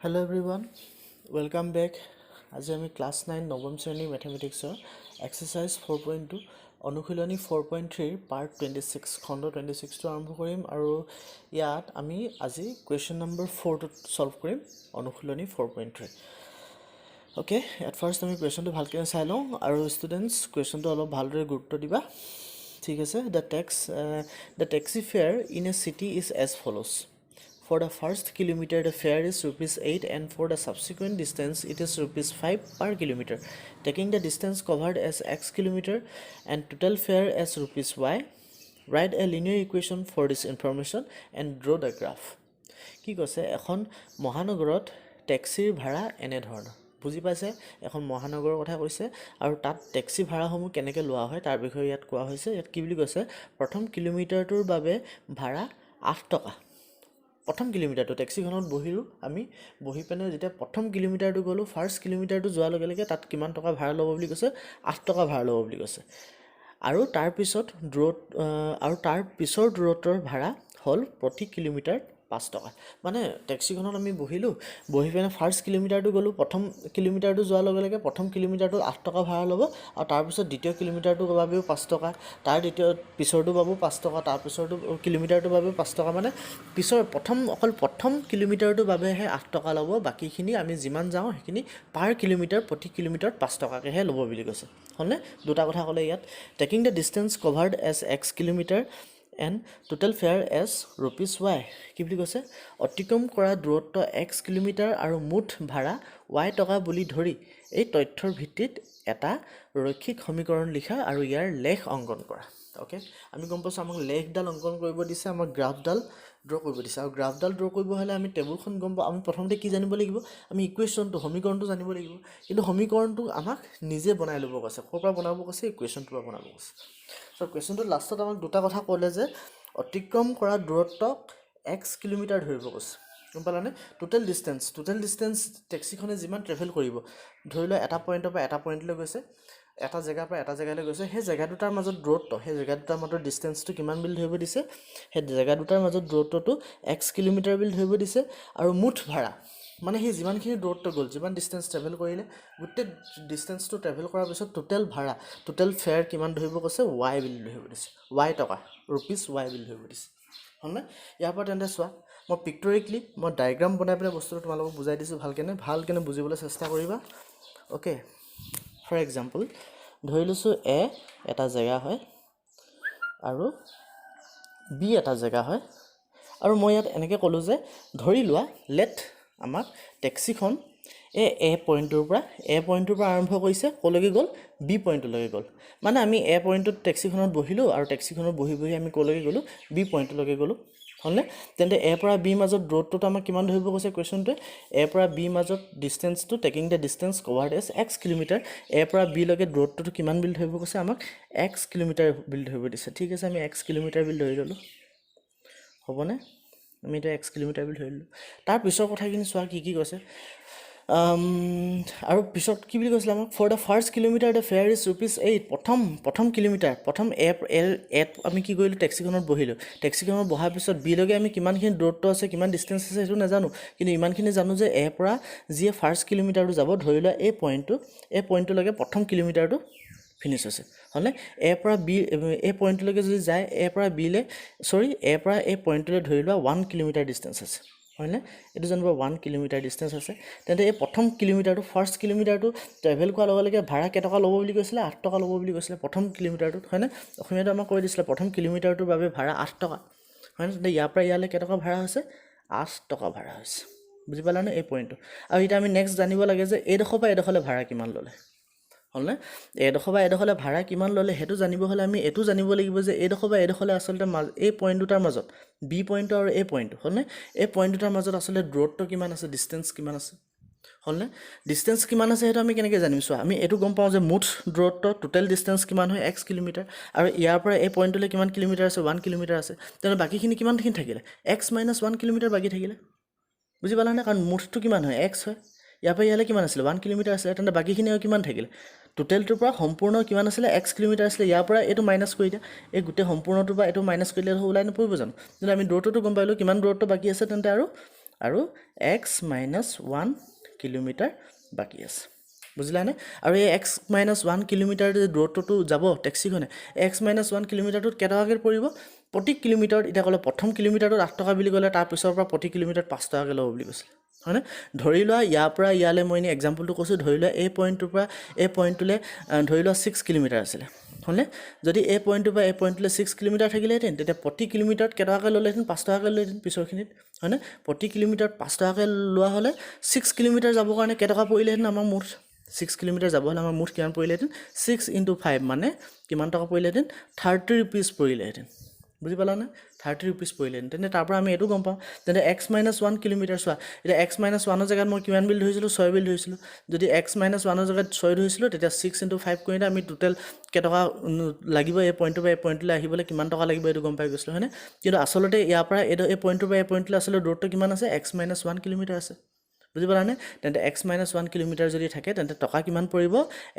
Hello everyone, welcome back. আজি আমি class 9, নৱম শ্ৰেণীৰ মেথমেটিক্সৰ এক্সাৰচাইজ 4.2, অনুশীলনী 4.3ৰ পাৰ্ট 26, খণ্ড 26টো আৰম্ভ কৰিম। আৰু ইয়াত আমি আজি কুৱেশ্যন নম্বৰ 4টোত ছল্ভ কৰিম, অনুশীলনী 4.3। অ'কে, এট ফাৰ্ষ্ট আমি কুৱেশ্যনটো ভালকৈ চাই লওঁ আৰু ষ্টুডেণ্টছ, কুৱেশ্যনটো অলপ ভালদৰে গুৰুত্ব দিবা, ঠিক আছে? The taxi fare in a city is as follows. For the first kilometer, the fare is rupees 8, and for the subsequent distance, it is rupees 5 per kilometer. Taking the distance covered as x kilometer and total fare as rupees y, write a linear equation for this information and draw the graph. কি কৈছে? এখন মহানগৰত টেক্সিৰ ভাড়া এনেধৰণৰ। বুজি পাইছে? এখন মহানগৰৰ কথা কৈছে আৰু তাত টেক্সি ভাড়াসমূহ কেনেকৈ লোৱা হয়, তাৰ বিষয়ে ইয়াত কোৱা হৈছে। ইয়াত কি বুলি কৈছে? প্ৰথম কিলোমিটাৰটোৰ বাবে ভাড়া 8 টকা। প্ৰথম কিলোমিটাৰটো টেক্সিখনত বহিলোঁ আমি, বহি পিনে যেতিয়া প্ৰথম কিলোমিটাৰটো গ'লোঁ, ফাৰ্ষ্ট কিলোমিটাৰটো যোৱাৰ লগে লগে তাত কিমান টকা ভাড়া ল'ব বুলি কৈছে? 8 টকা ভাড়া ল'ব বুলি কৈছে। আৰু তাৰপিছত দূৰত আৰু তাৰ পিছৰ দূৰত্বৰ ভাড়া হ'ল প্ৰতি কিলোমিটাৰ 5 টকা। মানে টেক্সিখনত আমি বহিলোঁ, বহি পিনে ফাৰ্ষ্ট কিলোমিটাৰটো গ'লোঁ। প্ৰথম কিলোমিটাৰটো যোৱাৰ লগে লগে প্ৰথম কিলোমিটাৰটোত 8 টকা ভাড়া ল'ব আৰু তাৰপিছত দ্বিতীয় কিলোমিটাৰটোৰ বাবেও 5 টকা, তাৰ দ্বিতীয় পিছৰটোৰ বাবেও 5 টকা, তাৰ পিছৰটো কিলোমিটাৰটোৰ বাবেও 5 টকা। মানে পিছৰ প্ৰথম অকল প্ৰথম কিলোমিটাৰটোৰ বাবেহে 8 টকা ল'ব, বাকীখিনি আমি যিমান যাওঁ সেইখিনি পাৰ কিলোমিটাৰ, প্ৰতি কিলোমিটাৰত 5 টকাকৈহে ল'ব বুলি কৈছে। হ'লনে? দুটা কথা ক'লে ইয়াত। Taking the distance covered as x kilometer and total fare as rupees y, কি বুলি কৈছে? অতিক্ৰম কৰা দূৰত্ব এক্স কিলোমিটাৰ আৰু মুঠ ভাড়া ৱাই টকা বুলি ধৰি এই তথ্যৰ ভিত্তিত এটা ৰৈখিক সমীকৰণ লিখা আৰু ইয়াৰ লেখ অংকন কৰা। অ'কে, আমি গম পাইছোঁ, আমাক লেখডাল অংকন কৰিব দিছে, আমাক গ্ৰাফডাল ড্ৰ কৰিব দিছে। আৰু গ্ৰাফডাল ড্ৰ কৰিব হ'লে আমি টেবুলখন গম পাওঁ। আমি প্ৰথমতে কি জানিব লাগিব? আমি ইকুৱেশ্যনটো, সমীকৰণটো জানিব লাগিব। কিন্তু সমীকৰণটো আমাক নিজে বনাই ল'ব কৈছে। ক'ৰ পৰা বনাব কৈছে? ইকুৱেশ্যনটোৰ পৰা বনাব কৈছে। চ' কুৱেশ্যনটোত লাষ্টত আমাক দুটা কথা ক'লে যে অতিক্ৰম কৰা দূৰত্বক এক্স কিলোমিটাৰ ধৰিব কৈছে। গম পালানে? টোটেল ডিষ্টেঞ্চ, টেক্সিখনে যিমান ট্ৰেভেল কৰিব, ধৰি লোৱা এটা পইণ্টৰ পৰা এটা পইণ্টলৈ গৈছে, এটা জেগাৰ পৰা এটা জেগালৈ গৈছে, সেই জেগা দুটাৰ মাজত দূৰত্ব, সেই জেগা দুটাৰ মাজত ডিষ্টেঞ্চটো কিমান বুলি ধৰিব দিছে? সেই জেগা দুটাৰ মাজত দূৰত্বটো এক্স কিলোমিটাৰ বুলি ধৰিব দিছে। আৰু মুঠ ভাড়া, মানে সি যিমানখিনি দূৰত্ব গ'ল, যিমান ডিষ্টেঞ্চ ট্ৰেভেল কৰিলে, গোটেই ডিষ্টেঞ্চটো ট্ৰেভেল কৰাৰ পিছত টোটেল ভাড়া, টোটেল ফেয়াৰ কিমান ধৰিব কৈছে? ৱাই বুলি ধৰিব দিছে, ৱাই টকা, ৰুপিজ ৱাই বুলি ধৰিব দিছে। হ'লনে? ইয়াৰ পৰা তেন্তে চোৱা, মই পিক্টৰিকেলি, মই ডায়েগ্ৰাম বনাই পেলাই বস্তুটো তোমালোকক বুজাই দিছোঁ। ভালকেনে বুজিবলৈ চেষ্টা কৰিবা। অ'কে, ফৰ এক্সাম্পল ধৰি লৈছোঁ এ এটা জেগা হয় আৰু বি এটা জেগা হয়। আৰু মই ইয়াত এনেকৈ ক'লোঁ যে ধৰি লোৱা, লেট আমাক টেক্সিখন এই এ পইণ্টটোৰ পৰা আৰম্ভ কৰিছে। ক'লৈকে গ'ল? বি পইণ্টটোলৈকে গ'ল। মানে আমি এ পইণ্টটোত টেক্সিখনত বহিলোঁ আৰু টেক্সিখনত বহি বহি আমি ক'লৈকে গ'লোঁ? বি পইণ্টটোলৈকে গ'লোঁ। হ'লনে? তেন্তে এ পৰা বিৰ মাজত দূৰত্বটো আমাক কিমান ধৰিব কৈছে কুৱেশ্যনটোৱে? এ পৰা বিৰ মাজত ডিষ্টেঞ্চটো, taking the distance covered as x kilometer, এ পৰা বিলৈকে দূৰত্বটো কিমান বুলি ধৰিব কৈছে আমাক? এক্স কিলোমিটাৰ বুলি ধৰিব দিছে। ঠিক আছে, আমি এক্স কিলোমিটাৰ বুলি ধৰি ল'লোঁ। হ'বনে? আমি এতিয়া এক্স কিলোমিটাৰ বুলি ধৰি ল'লোঁ। তাৰ পিছৰ কথাখিনি চোৱা, কি কি কৈছে আৰু পিছত কি বুলি কৈছিলে আমাক? For the first kilometer, the fare is rupees 8. প্ৰথম কিলোমিটাৰ, প্ৰথম এ এল এত আমি কি কৰিলোঁ? টেক্সিখনত বহিলোঁ। টেক্সিখনত বহাৰ পিছত বিলৈকে আমি কিমানখিনি দূৰত্ব আছে, কিমান ডিষ্টেঞ্চ আছে, সেইটো নাজানো। কিন্তু ইমানখিনি জানো যে এৰ পৰা যিয়ে ফাৰ্ষ্ট কিলোমিটাৰটো যাব, ধৰি লোৱা এই পইণ্টটো, এই পইণ্টটোলৈকে প্ৰথম কিলোমিটাৰটো ফিনিছ হৈছে। হ'লনে? এৰ পৰা বি এই পইণ্টটোলৈকে যদি যায়, এৰ পৰা বিলৈ, চৰি, এৰ পৰা এই পইণ্টটোলৈ ধৰি লোৱা 1 কিলোমিটাৰ ডিষ্টেঞ্চ আছে, হয়নে? এইটো যেনিবা 1 কিলোমিটাৰ ডিষ্টেঞ্চ আছে। তেন্তে এই প্ৰথম কিলোমিটাৰটো, ফাৰ্ষ্ট কিলোমিটাৰটো ট্ৰেভেল কৰাৰ লগে লগে ভাড়া কেইটকা ল'ব বুলি কৈছিলে? 8 টকা ল'ব বুলি কৈছিলে প্ৰথম কিলোমিটাৰটোত, হয়নে? অসমীয়াটো আমাক কৈ দিছিলে, প্ৰথম কিলোমিটাৰটোৰ বাবে ভাড়া 8 টকা, হয়নে? তেন্তে ইয়াৰ পৰা ইয়ালৈ কেইটকা ভাড়া হৈছে? 8 টকা ভাড়া হৈছে। বুজি পালানে এই পইণ্টটো? আৰু এতিয়া আমি নেক্সট জানিব লাগে যে এইডোখৰ পৰা এইডোখৰলৈ ভাড়া কিমান ল'লে। হ'লনে? এইডোখৰ পৰা এইডোখৰলৈ ভাড়া কিমান ল'লে, সেইটো জানিব হ'লে আমি এইটো জানিব লাগিব যে এইডোখৰ পৰা এইডোখৰলৈ আচলতে এই পইণ্ট দুটাৰ মাজত, বি পইণ্টটো আৰু এই পইণ্টটো, হ'লনে? এই পইণ্ট দুটাৰ মাজত আচলতে দূৰত্ব কিমান আছে, ডিষ্টেঞ্চ কিমান আছে। হ'লনে? ডিষ্টেঞ্চ কিমান আছে, সেইটো আমি কেনেকৈ জানিম? চোৱা, আমি এইটো গম পাওঁ যে মুঠ দূৰত্ব, টোটেল ডিষ্টেঞ্চ কিমান হয়? X kilometre. আৰু ইয়াৰ পৰা এই পইণ্টটোলৈ কিমান কিলোমিটাৰ আছে? 1 কিলোমিটাৰ আছে। তেনে বাকীখিনি কিমানখিনি থাকিলে? এক্স মাইনাছ 1 কিলোমিটাৰ বাকী থাকিলে। বুজি পালানে? কাৰণ মুঠটো কিমান হয়? এক্স হয়। ইয়াৰ পৰা ইয়ালৈ কিমান আছিলে? 1 কিলোমিটাৰ আছিলে। তেন্তে বাকীখিনি আৰু কিমান থাকিলে? টোটেলটোৰ পৰা সম্পূৰ্ণ কিমান আছিলে? এক্স কিলোমিটাৰ আছিলে। ইয়াৰ পৰা এইটো মাইনাছ কৰি দিয়া। এই গোটেই সম্পূৰ্ণটোৰ পৰা এইটো মাইনাছ কৰি দিলে ওলাই নপৰিব জানো? তেন্তে আমি দূৰত্বটো গম পালোঁ, কিমান দূৰত্ব বাকী আছে। তেন্তে আৰু আৰু এক্স মাইনাছ ওৱান কিলোমিটাৰ বাকী আছে। বুজিলানে? আৰু এই এক্স মাইনাছ ওৱান কিলোমিটাৰ যে দূৰত্বটো যাব টেক্সিখনে, এক্স মাইনাছ ওৱান কিলোমিটাৰটোত কেইটকাকৈ পৰিব প্ৰতি কিলোমিটাৰত? এতিয়া ক'লে প্ৰথম কিলোমিটাৰটোত 8 টকা বুলি ক'লে, তাৰপিছৰ পৰা প্ৰতি কিলোমিটাৰত 5 টকাকৈ ল'ব বুলি কৈছিলে, হয়নে? ধৰি লোৱা ইয়াৰ পৰা ইয়ালৈ, মই এনেই এক্সাম্পলটো কৈছোঁ, ধৰি লোৱা এই পইণ্টটোৰ পৰা এই পইণ্টটোলৈ ধৰি লোৱা 6 কিলোমিটাৰ আছিলে, হ'লনে? যদি এই পইণ্টটোৰ পৰা এই পইণ্টটোলৈ 6 কিলোমিটাৰ থাকিলেহেঁতেন, তেতিয়া প্ৰতি কিলোমিটাৰত কেইটকাকৈ ল'লেহেঁতেন? 5 টকাকৈ ল'লেহেঁতেন পিছৰখিনিত, হয়নে? প্ৰতি কিলোমিটাৰত 5 টকাকৈ লোৱা হ'লে 6 কিলোমিটাৰ যাবৰ কাৰণে কেইটকা পৰিলেহেঁতেন আমাৰ মুঠ? 6 কিলোমিটাৰ যাব হ'লে আমাৰ মুঠ কিমান পৰিলেহেঁতেন? 6 ইণ্টু 5, মানে কিমান টকা পৰিলেহেঁতেন? 30 ৰুপিজ পৰিলেহেঁতেন। বুজি পালানে? 30 ৰুপিজ পৰিলেহেঁতেন। তেন্তে তাৰ পৰা আমি এইটো গম পাওঁ, তেন্তে এক্স মাইনাছ ওৱান কিলোমিটাৰ, চোৱা, এতিয়া এক্স মাইনাছ ওৱানৰ জেগাত মই কিমান বুলি ধৰিছিলোঁ? ছয় বুলি ধৰিছিলোঁ। যদি এক্স মাইনাছ ওৱানৰ জেগাত ছয় ধৰিছিলোঁ, তেতিয়া 6 ইণ্টু 5 কৰিলে আমি টোটেল কেইটকা লাগিব, এই পইণ্টটোৰ পৰা এই পইণ্টটোলৈ আহিবলৈ কিমান টকা লাগিব, এইটো গম পাই গৈছিলোঁ, হয়নে? কিন্তু আচলতে ইয়াৰ পৰা এইটো এই পইণ্টটোৰ পৰা এই পইণ্টটোলৈ আচলতে দূৰত্ব কিমান আছে? এক্স মাইনাছ ওৱান কিলোমিটাৰ আছে। বুজি পালানে? তেন্তে এক্স মাইনাছ ওৱান কিলোমিটাৰ যদি থাকে, তেন্তে টকা কিমান পৰিব?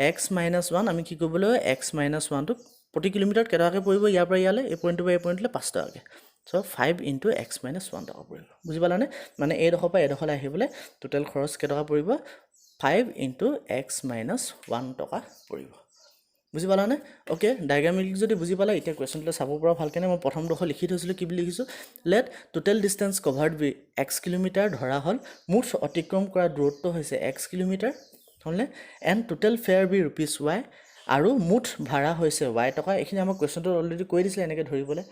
এক্স মাইনাছ ওৱান, আমি কি কৰিব লাগিব? এক্স মাইনাছ ওৱানটোক প্ৰতি কিলোমিটাৰত কেইটকাকৈ পৰিব ইয়াৰ পৰা ইয়ালৈ, এই পইণ্টটোৰ পৰা এই পইণ্টটোলৈ? 5 টকাকৈ। So 5 into x minus 1 টকা পৰিব। বুজি পালানে? মানে এইডোখৰ পৰা এইডোখৰলৈ আহিবলৈ টোটেল খৰচ কেইটকা পৰিব? 5 into x minus 1 টকা পৰিব। বুজি পালানে? অ'কে, ডায়েগ্ৰামেটিক যদি বুজি পালা, এতিয়া কুৱেশ্যনটোলৈ চাব পৰা ভালকৈ। মই প্ৰথমডোখৰ লিখি থৈছিলোঁ। কি বুলি লিখিছোঁ? Let total distance covered be x kilometre ধৰা হ'ল, মুঠ অতিক্ৰম কৰা দূৰত্ব হৈছে এক্স কিলোমিটাৰ, হ'লনে? And total fare be rupees y, আৰু মুঠ ভাড়া হৈছে ৱাই টকা। এইখিনি আমাক কুৱেশ্যনটো অলৰেডি কৈ দিছিলে এনেকৈ ধৰিবলৈ,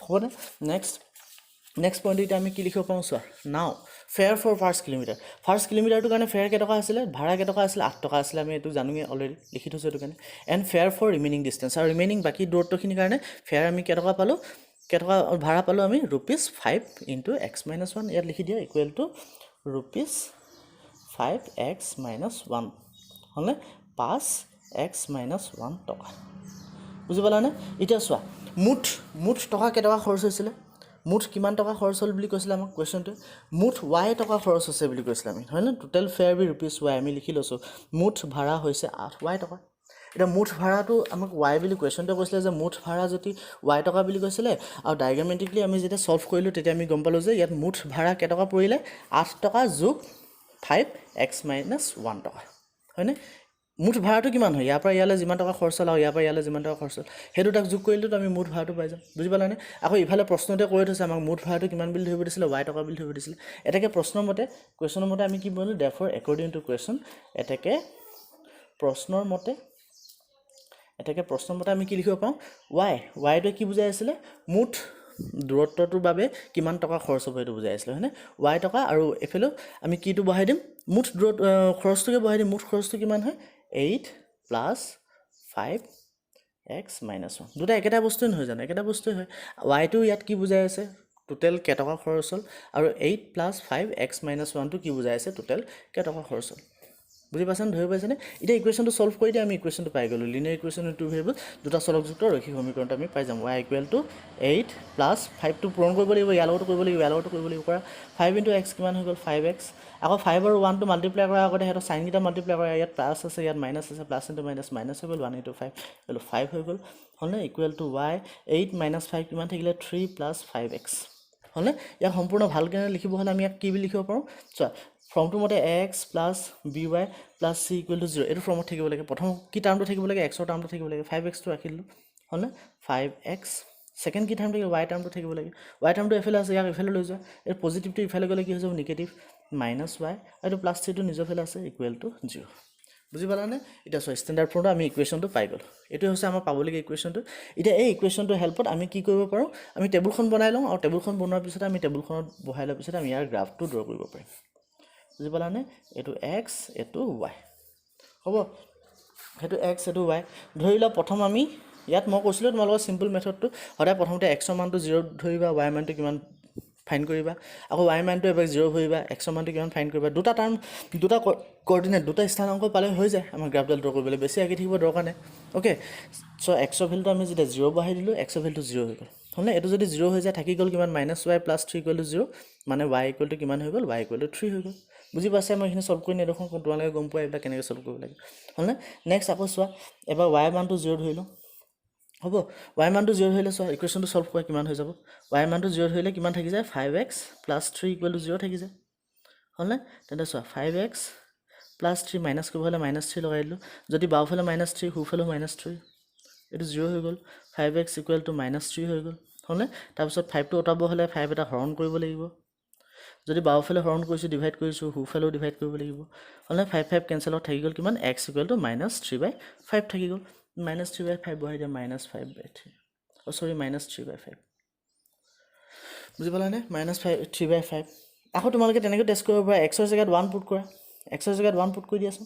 হ'বনে? নেক্সট পইণ্ট এতিয়া আমি কি লিখিব পাৰোঁ চোৱা। Now fare for first kilometre. First কিলোমিটাৰটোৰ কাৰণে ফেয়াৰ কেইটকা আছিলে? ভাড়া কেইটকা আছিলে? 8 টকা আছিলে। আমি এইটো জানোৱেই, অলৰেডি লিখি থৈছোঁ এইটো কাৰণে। And fare for remaining distance, আৰু ৰিমেইনিং বাকী দূৰত্বখিনিৰ কাৰণে ফেয়াৰ আমি কেইটকা পালোঁ? কেইটকা ভাড়া পালোঁ আমি? Rupees 5 into x minus 1, ইয়াত লিখি দিয়া, equal to rupees 5 x minus 1, হ'লনে? পাঁচ এক্স মাইনাছ ওৱান টকা। বুজি পালানে? এতিয়া চোৱা, মুঠ টকা কেইটকা খৰচ হৈছিলে? মুঠ কিমান টকা খৰচ হ'ল বুলি কৈছিলে আমাক কুৱেশ্যনটোৱে? মুঠ ৱাই টকা খৰচ হৈছে বুলি কৈছিলে আমি, হয়নে? Total fare be rupees y, আমি লিখি লৈছোঁ, মুঠ ভাড়া হৈছে 8 ৱাই টকা। এতিয়া মুঠ ভাড়াটো আমাক ৱাই বুলি কুৱেশ্যনটোৱে কৈছিলে যে মুঠ ভাড়া যদি ৱাই টকা বুলি কৈছিলে আৰু ডায়েগ্ৰামেটিকলি আমি যেতিয়া ছল্ভ কৰিলোঁ, তেতিয়া আমি গম পালোঁ যে ইয়াত মুঠ ভাড়া কেইটকা পৰিলে? 8 টকা যোগ ফাইভ এক্স মাইনাছ ওৱান টকা, হয়নে? মুঠ ভাড়াটো কিমান হয়? ইয়াৰ পৰা ইয়ালৈ যিমান টকা খৰচ হ'ল আৰু ইয়াৰ পৰা ইয়ালৈ যিমান টকা খৰচ হ'ল, সেই দুটাক যোগ কৰিলেতো আমি মুঠ ভাড়াটো পাই যাম। বুজি পালানে? আকৌ ইফালে প্ৰশ্নটোৱে কৈ থৈছে, আমাক মুঠ ভাড়াটো কিমান বুলি ধৰিব দিছিলে? ৱাই টকা বুলি ধৰিব দিছিলে। এতেকে প্ৰশ্নৰ মতে, কুৱেশ্যনৰ মতে আমি কি বনালোঁ? দেৰফৰ একৰ্ডিং টু কুৱেশ্যন, এতেকে প্ৰশ্নৰ মতে আমি কি লিখিব পাৰোঁ? ৱাই, ৱাইটোৱে কি বুজাই আছিলে? মুঠ দূৰত্বটোৰ বাবে কিমান টকা খৰচ হ'ব, সেইটো বুজাই আছিলে, হয়নে? ৱাই টকা। আৰু এইফালেও আমি কিটো বহাই দিম? মুঠ দূৰত খৰচটোকে বহাই দিম। মুঠ খৰচটো কিমান হয়? 8 plus 5 x minus 1। দুটা একেটা বস্তুৱে নহয় জানো? একেটা বস্তুৱে হয়। ৱাইটো ইয়াত কি বুজাই আছে? টোটেল কেইটকা খৰচ হ'ল। আৰু 8 প্লাছ ফাইভ এক্স মাইনাছ ওৱানটো কি বুজাই আছে? টোটেল কেইটকা খৰচ হ'ল। বুজি পাইছেনে? ধৰিব পাইছেনে? এতিয়া ইকুৱেশ্যনটো ছল্ভ কৰি দিয়ে আমি ইকুৱেশ্যনটো পাই গ'লোঁ। লিনিয়াৰ ইকুৱেশ্যন টু ভেৰিয়েবল, দুটা চলকযুক্ত ৰৈখিক সমীকৰণটো আমি পাই যাম। Y equal to 8 plus ফাইভটো পূৰণ কৰিব লাগিব, ইয়াৰ লগতো কৰিব লাগিব, ইয়াৰ লগতো কৰিব লাগিব। কৰা, ফাইভ ইণ্টু এক্স কিমান হৈ গ'ল? Five x. আকৌ ফাইভ আৰু ওৱানটো মাল্টিপ্লাই কৰাৰ আগতে সিহঁতৰ চাইনকেইটা মাল্টিপ্লাই কৰা। ইয়াত প্লাছ আছে, ইয়াত মাইনাছ আছে। প্লাছ ইণ্টু মাইনাছ মাইনাছ হৈ গ'ল। One into five equal five হৈ গ'ল, হ'লনে? Equal to y, 8 minus 5 কিমান থাকিলে? থ্ৰী প্লাছ ফাইভ এক্স, হ'লনে? ইয়াক সম্পূৰ্ণ ভালকৈ লিখিব হ'লে আমি ইয়াক কি বুলি লিখিব পাৰোঁ চোৱা। ফৰ্মটোৰ মতে x plus b y plus c equal to 0, এইটো ফৰ্মত থাকিব লাগে। প্ৰথম কি টাৰ্মটো থাকিব লাগে? এক্সৰ টাৰ্মটো থাকিব লাগে। ফাইভ এক্সটো ৰাখি দিলোঁ, হ'লনে? Five x. ছেকেণ্ড কি টাৰ্ম থাকিব? ৱাই টাৰ্মটো থাকিব লাগে। ৱাই টাৰ্মটো এইফালে আছে, ইয়াক এইফালে লৈ যোৱা। এই পজিটিভটো ইফালে গ'লে কি হৈ যাব? Negative, minus Y. আৰু এইটো প্লাছ থ্ৰীটো নিজৰ ফালে আছে, ইকুৱেল টু জিৰ'। বুজি পালানে? এতিয়া চোৱা, ষ্টেণ্ডাৰ্ড ফৰ্মটো আমি ইকুৱেশ্যনটো পাই গ'লোঁ। এইটোৱে হৈছে আমাৰ পাবলগীয়া ইকুৱেশ্যনটো। এতিয়া এই ইকুৱেশ্যনটোৰ হেল্পত আমি কি কৰিব পাৰোঁ? আমি টেবুলখন বনাই লওঁ আৰু টেবুলখন বনোৱাৰ পিছতে আমি টেবুলখনত বহাই লোৱাৰ পিছতে আমি ইয়াৰ গ্ৰাফটো ড্ৰ কৰিব পাৰিম। বুজি পালানে? এইটো এক্স, এইটো ৱাই হ'ব। সেইটো এক্স, এইটো ৱাই। ধৰি লোৱা প্ৰথম আমি ইয়াত মই কৈছিলোঁ তোমালোকৰ চিম্পল মেথডটো, সদায় প্ৰথমতে এক্সৰ মানটো জিৰ' ধৰিবা, ৱাই মানটো কিমান ফাইণ্ড কৰিবা। আকৌ ৱাই মানটো এবাৰ জিৰ' ধৰিবা, এক্সৰ মানটো কিমান ফাইণ্ড কৰিবা। দুটা টাৰ্ম, দুটা কৰ্ডিনেট, দুটা স্থানাংক পালে হৈ যায় আমাৰ গ্ৰাফডাল ড্ৰ কৰিবলৈ, বেছি আঁকি থাকিব দৰকাৰ নাই। অ'কে, চ' এক্সৰ ভেলুটো আমি যেতিয়া জিৰ' বহাই দিলোঁ, এক্সৰ ভেলুটো জিৰ' হৈ গ'ল, হ'লনে? এইটো যদি জিৰ' হৈ যায়, থাকি গ'ল কিমান? Minus y plus 3 equal to 0, মানে ৱাই ইকুৱেল টু কিমান হৈ গ'ল? ৱাই ইকুৱেল টু থ্ৰী হৈ গ'ল। বুজি পাইছে? মই এইখিনি ছল্ভ কৰি নেদেখোঁ, তোমালোকে গম পোৱা এইবিলাক কেনেকৈ ছল্ভ কৰিব লাগে, হ'লনে? নেক্সট আকৌ চোৱা, এবাৰ ৱাই মানটো জিৰ' ধৰিলোঁ। হ'ব। ৱাই মানটো জিৰ' ধৰিলে চোৱা, ইকুৱেশ্যনটো ছল্ভ কৰা কিমান হৈ যাব? ৱাই মানটো জিৰ' ধৰিলে কিমান থাকি যায়? Five x plus three equal to zero থাকি যায়, হ'লনে? তেন্তে চোৱা, five x plus three minus কৰিব হ'লে মাইনাছ থ্ৰী লগাই দিলোঁ। যদি বাওঁফালে মাইনাছ থ্ৰী, সোঁফালেও মাইনাছ থ্ৰী, এইটো জিৰ' হৈ গ'ল। Five x equal to minus three হৈ গ'ল, হ'লনে? তাৰপিছত ফাইভটো অঁতাব হ'লে ফাইভ এটা হৰণ কৰিব লাগিব। যদি বাওঁফালে হৰণ কৰিছোঁ, ডিভাইড কৰিছোঁ, সোঁফালেও ডিভাইড কৰিব লাগিব, হ'লনে? ফাইভ ফাইভ কেঞ্চেলত থাকি গ'ল কিমান? X equal to minus three by five থাকি গ'ল। মাইনাছ থ্ৰী বাই ফাইভ বহাই দিয়া, minus five by three, O' sorry, minus three by five। বুজি পালানে? Minus five three by five। আকৌ তোমালোকে তেনেকৈ টেষ্ট কৰিব পাৰা। এক্সৰ জেগাত ওৱান পুট কৰা। এক্সৰ জেগাত ওৱান পুট কৰি দিয়াচোন।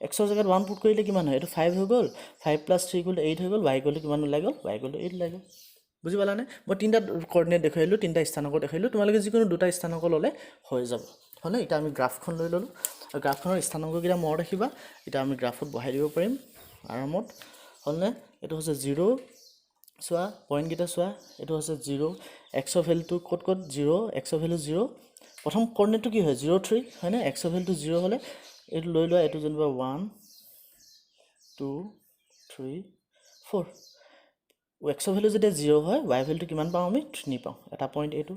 এক্সৰ জেগাত ওৱান পুট কৰিলে কিমান হয়? এইটো ফাইভ হৈ গ'ল। Five plus three equal eight হৈ গ'ল। ৱাই ইকুৱেল টু কিমান ওলাই গ'ল? ৱাই ইকুৱেল টু এইট ওলাই গ'ল। বুজি পালানে? মই তিনিটা কৰ্ডিনেট দেখুৱাই দিলোঁ, তিনিটা স্থানাংক দেখুৱাই দিলোঁ। তোমালোকে যিকোনো দুটা স্থানাংক ল'লে হৈ যাব, হয়নে? এতিয়া আমি গ্ৰাফখন লৈ ল'লোঁ আৰু গ্ৰাফখনৰ স্থানাংককেইটা মনত ৰাখিবা। এতিয়া আমি গ্ৰাফত বহাই দিব পাৰিম আৰামত, হ'লনে? এইটো হৈছে জিৰ'। চোৱা, পইণ্টকেইটা চোৱা। এইটো হৈছে জিৰ'। এক্সৰ ভেলুটো ক'ত ক'ত জিৰ'? এক্সৰ ভেলু জিৰ'। প্ৰথম কৰ্ডিনেটটো কি হয়? জিৰ' থ্ৰী, হয়নে? এক্সৰ ভেলুটো জিৰ' হ'লে এইটো লৈ লোৱা। এইটো যেনিবা ওৱান, টু, থ্ৰী, ফ'ৰ। এক্সৰ ভেলু যেতিয়া জিৰ' হয়, ৱাই ভেলুটো কিমান পাওঁ আমি? থ্ৰী পাওঁ। এটা পইণ্ট এইটো,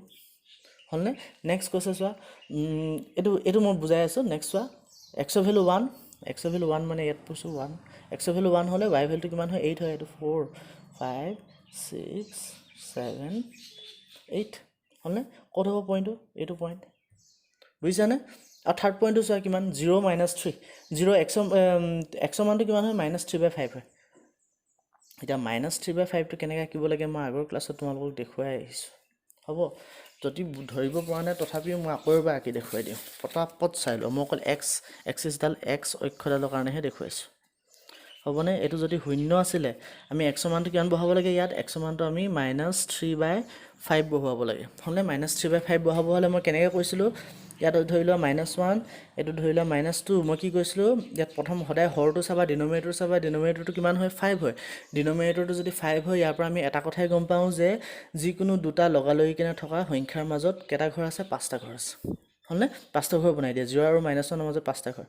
হ'লনে? নেক্সট কৈছে চোৱা, এইটো মই বুজাই আছোঁ। নেক্সট চোৱা, এক্সৰ ভেলু ওৱান। এক্সৰ ভেলু ওৱান মানে ইয়াত কৈছোঁ ওৱান। এক্সৰ ভেলু ওৱান হ'লে ৱাই ভেলুটো কিমান হয়? এইট হয়। এইটো four, five, six, seven, eight, হ'লনে? ক'ত হ'ব পইণ্টটো? এইটো পইণ্ট, বুজিছানে? আৰু থাৰ্ড পইণ্টটো চোৱা কিমান? Zero' minus three. জিৰ' এক্সৰ মানটো কিমান হয়? মাইনাছ থ্ৰী বাই ফাইভ হয়। এতিয়া মাইনাছ থ্ৰী বাই ফাইভটো কেনেকৈ আঁকিব লাগে, মই আগৰ ক্লাছত তোমালোকক দেখুৱাই আহিছোঁ, হ'ব। যদি ধৰিব পৰা নাই, তথাপিও মই আকৌ এবাৰ আঁকি দেখুৱাই দিওঁ। পটাপট চাই লোৱা। মই অকল এক্স এক্সিছডাল, এক্স অক্ষডালৰ কাৰণেহে দেখুৱাইছোঁ, হ'বনে? এইটো যদি শূন্য আছিলে, আমি এক্সৰ মানটো কিমান বহাব লাগে ইয়াত? এক্সৰ মানটো আমি মাইনাছ থ্ৰী বাই ফাইভ বহুৱাব লাগে, হ'লনে? মাইনাছ থ্ৰী বাই ফাইভ বহাব হ'লে মই কেনেকৈ কৈছিলোঁ? ইয়াত ধৰি লোৱা মাইনাছ ওৱান, এইটো ধৰি লোৱা মাইনাছ টু। মই কি কৈছিলোঁ? ইয়াত প্ৰথম সদায় হৰটো চাবা, ডিন'মিনেটৰ চাবা। ডিন'মিনেটৰটো কিমান হয়? ফাইভ হয়। ডিন'মিনেটৰটো যদি ফাইভ হয়, ইয়াৰ পৰা আমি এটা কথাই গম পাওঁ যে যিকোনো দুটা লগালগি কেনে থকা সংখ্যাৰ মাজত কেইটা ঘৰ আছে? পাঁচটা ঘৰ আছে, হ'লনে? পাঁচটা ঘৰ বনাই দিয়ে। জিৰ' আৰু মাইনাছ ওৱানৰ মাজত পাঁচটা ঘৰ,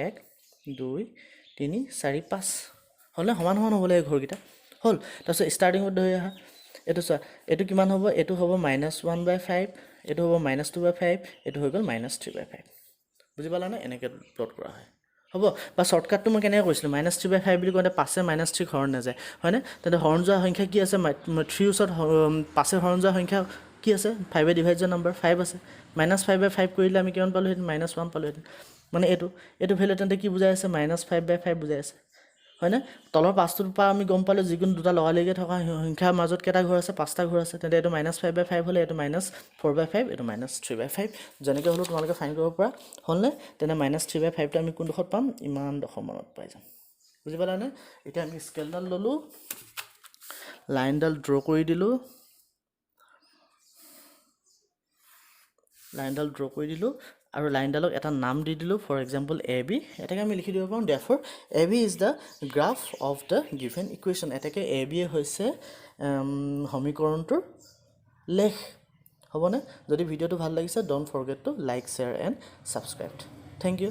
এক, দুই, তিনি, চাৰি, পাঁচ, হ'লনে? সমান সমান হ'ব লাগে ঘৰকেইটা, হ'ল। তাৰপিছত ষ্টাৰ্টিঙত ধৰি আহা। এইটো চোৱা, এইটো কিমান হ'ব? এইটো হ'ব মাইনাছ ওৱান বাই ফাইভ, এইটো হ'ব মাইনাছ টু বাই ফাইভ, এইটো হৈ গ'ল মাইনাছ থ্ৰী বাই ফাইভ। বুজি পালানে? এনেকৈ প্লট কৰা হয়, হ'ব। বা শ্বৰ্টকাটটো মই কেনেকৈ কৈছিলোঁ? মাইনাছ থ্ৰী বাই ফাইভ বুলি কওঁতে পাঁচে মাইনাছ থ্ৰীক হৰণ নাযায়, হয়নে? তেন্তে হৰণ যোৱা সংখ্যা কি আছে? থ্ৰীৰ ওচৰত পাঁচে হৰণ যোৱা সংখ্যা কি আছে? ফাইভে ডিভাইড যোৱা নাম্বাৰ ফাইভ আছে। মাইনাছ ফাইভ বাই ফাইভ কৰিলে আমি কিমান পালোঁহেঁতেন? মাইনাছ ওৱান পালোঁহেঁতেন। মানে এইটো ভেলু তেন্তে কি বুজাই আছে? মাইনাছ ফাইভ বাই ফাইভ বুজাই আছে, হয়নে? তলৰ পাঁচটোৰ পৰা আমি গম পালোঁ, যিকোনো দুটা লগালগিকৈ থকা সংখ্যাৰ মাজত কেইটা ঘৰ আছে? পাঁচটা ঘৰ আছে। তেন্তে এইটো মাইনাছ ফাইভ বাই ফাইভ হ'লে এইটো মাইনাছ ফ'ৰ বাই ফাইভ, এইটো মাইনাছ থ্ৰী বাই ফাইভ। যেনেকৈ হ'লেও তোমালোকে ফাইণ্ড কৰিব পৰা, হ'লনে? তেনে মাইনাছ থ্ৰী বাই ফাইভটো আমি কোনডোখৰত পাম? ইমান ডোখৰমানত পাই যাম। বুজি পালানে? এতিয়া আমি স্কেলডাল ল'লোঁ, লাইনডাল ড্ৰ কৰি দিলোঁ। লাইনডাল ড্ৰ কৰি দিলোঁ আৰু লাইনডালক এটা নাম দি দিলোঁ, ফৰ এক্সাম্পল এ বি। এটাকে আমি লিখি দিব পাৰোঁ, therefore A B is the graph of the given equation। এটাকে এ বিয়ে হৈছে সমীকৰণটোৰ লেখ, হ'বনে? যদি ভিডিঅ'টো ভাল লাগিছে, don't forget to like, share and subscribe। Thank you।